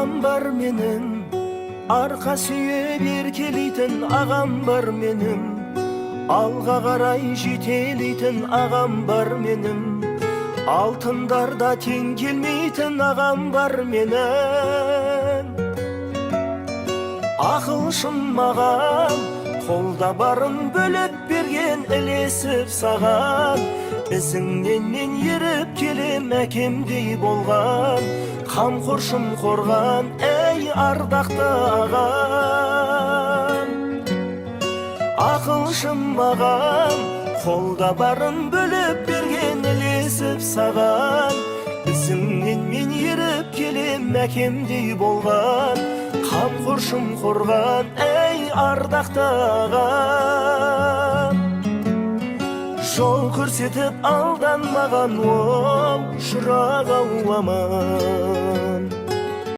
Ағам бар менің, арқа сүйеп еркелейтін ағам бар менің, алға қарай жетелейтін ағам бар менің, алтындарда тең келмейтін ағам бар менің. Ақылшым маған, қолда барын бөліп берген, ілесіп саған, ізіңнен мен еріп келем, әкемдей болған қамқоршым, қорған, әй, ардақты ағам. Ақылшым маған, қолда барын бөліп берген, ілесіп саған, ізіңнен мен еріп келем, әкемдей болған қамқоршым, қорған, әй, ардақты ағам. Жол көрсетіп алдан маған, оу, шырақ, ау, аман.